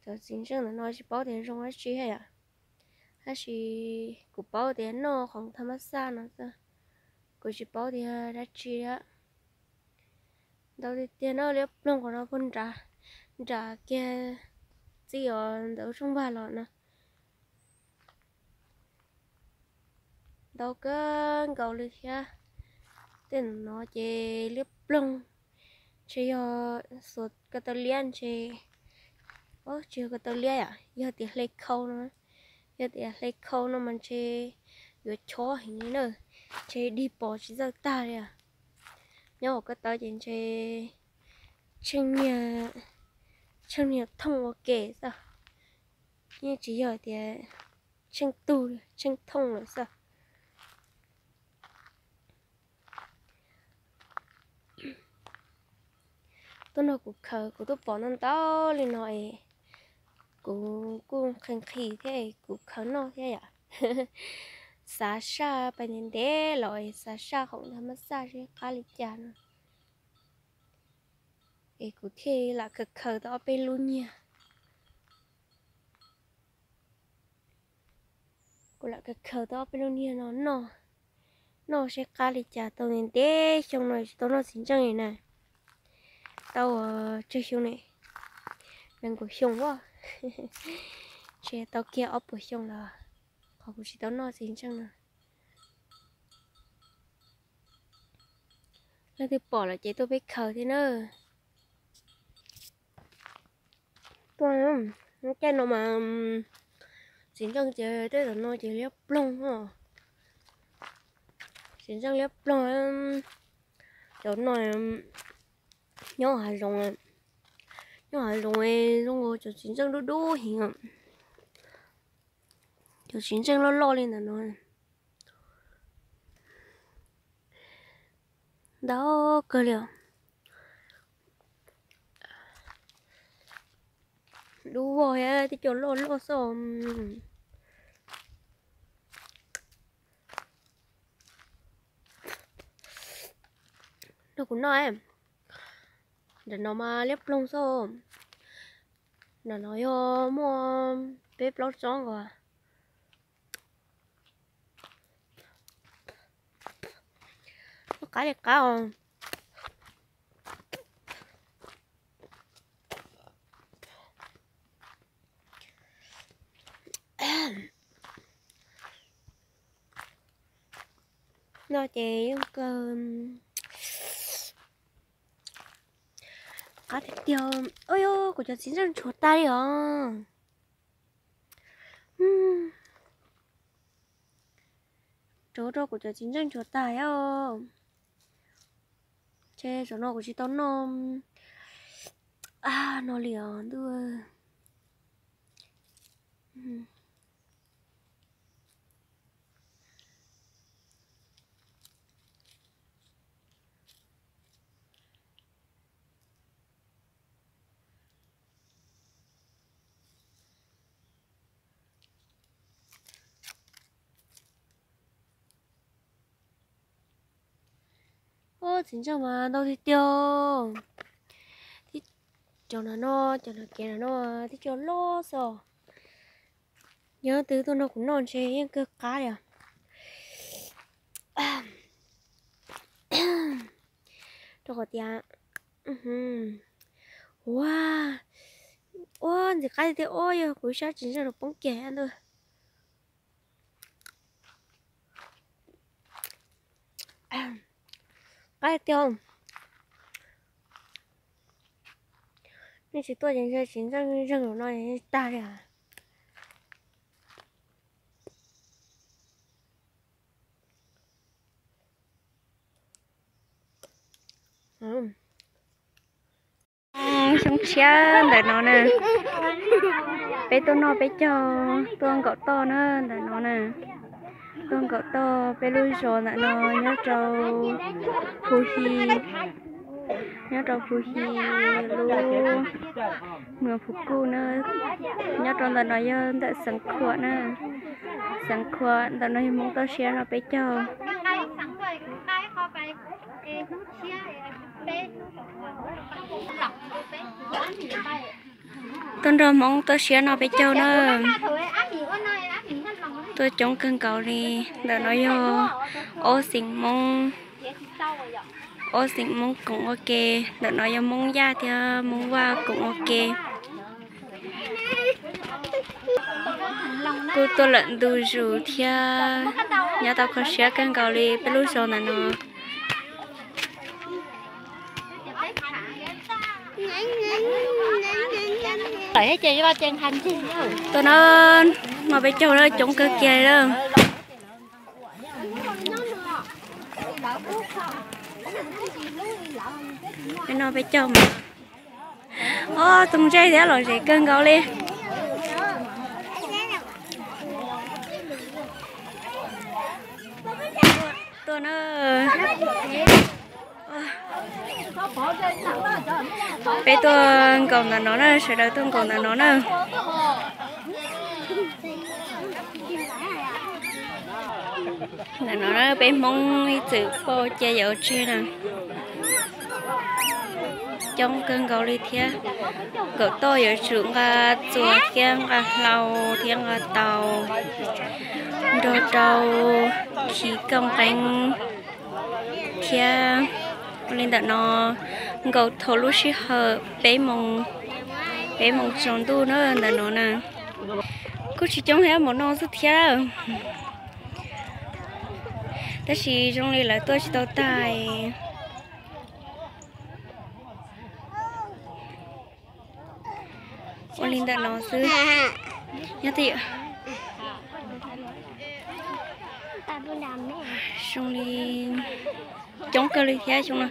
Cov txiv ntseej ntawm no tsis paub tias zoo dab tsi thiab yom, tab sis kuv paub tias noj khoom tham mab xaj no xwb, kuv tsis paub tias dab tsi thiab. Ntau tiag tiag no, liab ploog qhov no puag nram, nram kiag txij os ntawm lub rooj vag los no. Ntau kawg nkaus li thiab. Tej no ces liab ploog, ntshe yog xuas ko taw liab ntshe, tsis yog ko taw liab yom, yog tias hle khau no, yog tias hle khau no mas ntshe yuav chob heev li na, ntshe dig pos tsis txawj tag li os. Nyob hauv ko taw ces ntshe tsheej niag, tsheej niag thooj ua ke xwb, yeej tsis yog tias tsheej tug, tsheej thooj lawm xwb. Tuaj no kuv khaws, kuv twb pom ntau ntau li no es kuv kuj nqhis nqhis thiab es kuv khaws noj thiab yom. Xav saj pais ntev ntev los es xav saj khoom tham mab xaj seb qab li cas no, es kuv thiaj lam khaws khaws tau ob peb lub nyiag. Kuv lam khaws khaws tau ob peb lub nyiag no noj, noj seb qab li cas. Tau ntev ntev xyoo no tsis tau noj txiv ntseej li na. Tau tsawg xyoo ne? Nees nkaum xyoo as. Ntshe tau kiag ob puas xyoo los qhov kuv tsis tau noj txiv ntseej no. Leej twg pom lawm ces tuaj peb khaws thiab na. Tuaj, lub caij no mas txiv ntseej ces tej zaum no ces liab ploog os. Txiv ntseej liab ploog. Cov no nyob hav zoov, nyob hav zoov zoo nkaus cov txiv ntseej dub dub heev. Cov txiv ntseej loj loj li ntawm no ntau kawg li os. Dub vog thiab tej co loj loj xwb. Nrog kuv noj, nram no mas liab ploog xwb. Nram no yog muaj peb plaub tsob nkaus. Qab li qab os. No ces yeej kawg qab tiag tiag. Ua yog kuv cov txiv ntseej tshuav tag li os. Tsov rau kuv cov txiv ntseej tshuav tag os. Ces zaum no kuv tsis tau noj, No li os ntuj. Txiv ntseej mas ntau tiag tiag. Cov no no, cov no kev no no, tib co loj xwb. Yog twg tuaj nrog kuv noj ntshe yeej kawg qab li os. Rau qhov tias, ua, ua ntxim qab tiag tiag, ua yog kuv sab tsis ntseej los poob kiag ntuj. Qab tiag. Nej tsis tuaj ces tsis ntseej zeeg no tag li. Xyoo tshiab ntawm no na, peb tuaj noj peb caug, tuaj nkaum toj na ntawm no na. Tuaj nkaum toj peb lub zos ntawm no nyob rau Phu Hi, nyob rau Phu Hi lub mws Phu Kuj na. Nyob rau ntawm no yog ntawm Xeev Khuam na. Xeev Khuam ntawm no yog Hmoob toj siab no peb caug. Tuaj nrog Hmoob toj siab no peb caug na. Tuaj coob kawg nkaus li. Ntawm no yog ob xeem Hmoob, ob xeem Hmoob koom ua ke. Ntawm no yog Hmoob Yaj thiab Hmoob Vaj koom ua ke. Kuj tuaj lawm ntu zus thiab, nyob tau kho siab kawg nkaus li peb lub zos ntawm no. Tuaj no, no peb caug lawm, coob kawg kiag lawm. Peb no peb caug mas. Ob tug ntsej thiab lom zem kawg nkaus li. Tuaj na. Peb tuaj nkaum ntawm no na, sawv daws tuaj nkaum ntawm no na. Ntawm no na peb Hmoob ib txwm pauj cia yawm tseg na. Coob kawg nkaus li thiab. Nkaum toj yuav tsum nqa txuas thiab nqa hlau thiab nqa taus nrog rau khi kooj qeeb thiab. Li ntawm no nkaus thaum lub sij hawm peb moos, peb moos tsaus ntuj na ntawm no na. Kuj tsis coob thiab, npaum no xwb thiab. Tab sis zoo li lawv tuaj tsis tau tag. Ua li ntawm no xwb. Nyob twj ywm. Zoo li coob kawg li thiab xyoo no.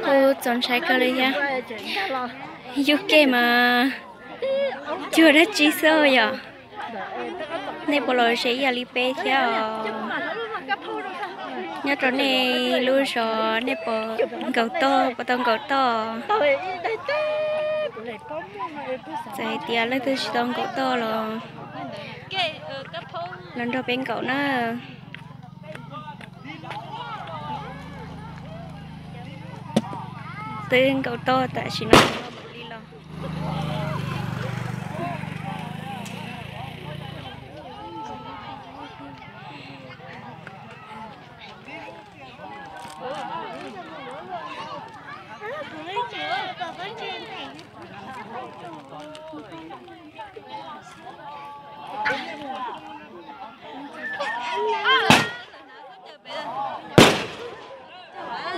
Kuj txaus ntshai kawg li thiab. Yug ke mas cuag dab tsi xwb yom. Nej puas los ze ib yam li peb thiab os? Nyob rau nej lub zos nej puas nkaum toj, puas tau nkaum toj? Txawm hais tias leej twg tsis tau nkaum toj los, los nrog peb nkaum na. Twb nkaum toj tam sim no li los.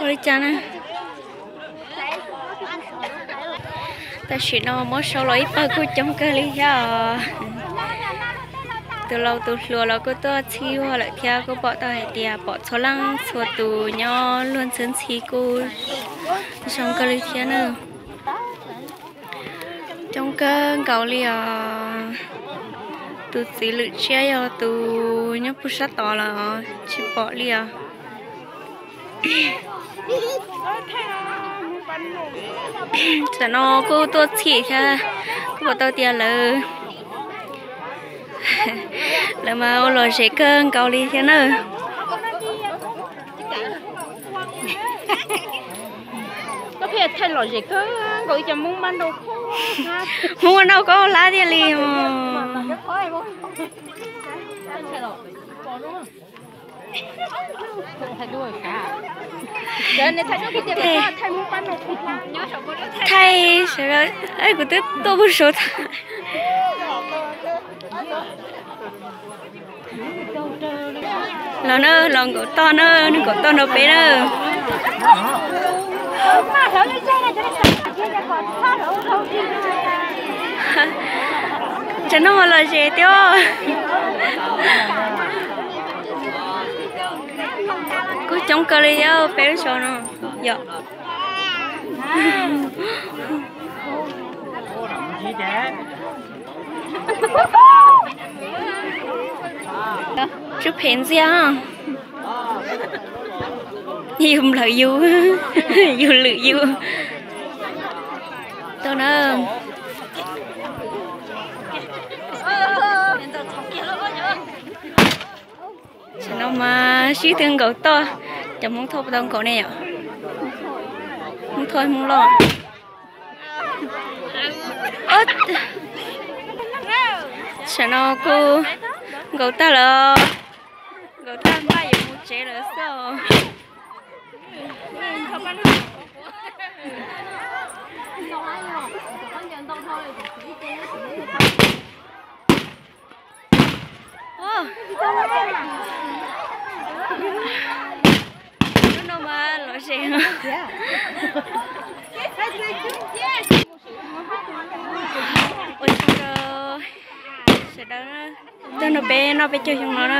Ua li cas na? Tam sim no muab sau los ib pawg kuj coob kawg li thiab os. Tus laus tus hluas los kuj tuaj txhij ua lawm thiab, kuj pom tau hais tias pom txhua leej txhua tus nyob luag ntxhi ntxhi kuj zoo kawg li thiab na. Coob kawg nkaus li os. Tus txiv lwm tsiab yog tus nyob puag sab tod los tsis pom li os. Tam no kuj tuaj txhij thiab, kuj pom tau tias lawv, lawv mas ua lom zem kawg nkaus li thiab na. Hmoob ua noj koj hlab tiag li os. Thaij sawv daws, kuv twb tuaj puag saud thaij. Los na, los nkaum toj na, nws nkaum toj nrog peb na. Tsam no lom zem thiab. Kuj coob kawg li thiab peb lub zos no yom. Tsub phem ntxiag. Yus nplawm yus, yus lwm yus. Tau na. Tam no mas sib tw nkaum toj, cov Hmoob thoj puas tau nkaum ne yom? Hmoob thoj Hmoob loj. Tam no kuj nkaum tag lawm, nkaum tag npaj yuav mus tsev lawm xwb os. Lub no mas lom zem. Ua tsaug rau sawv daws, tag no peb noj peb caug xyoo no na.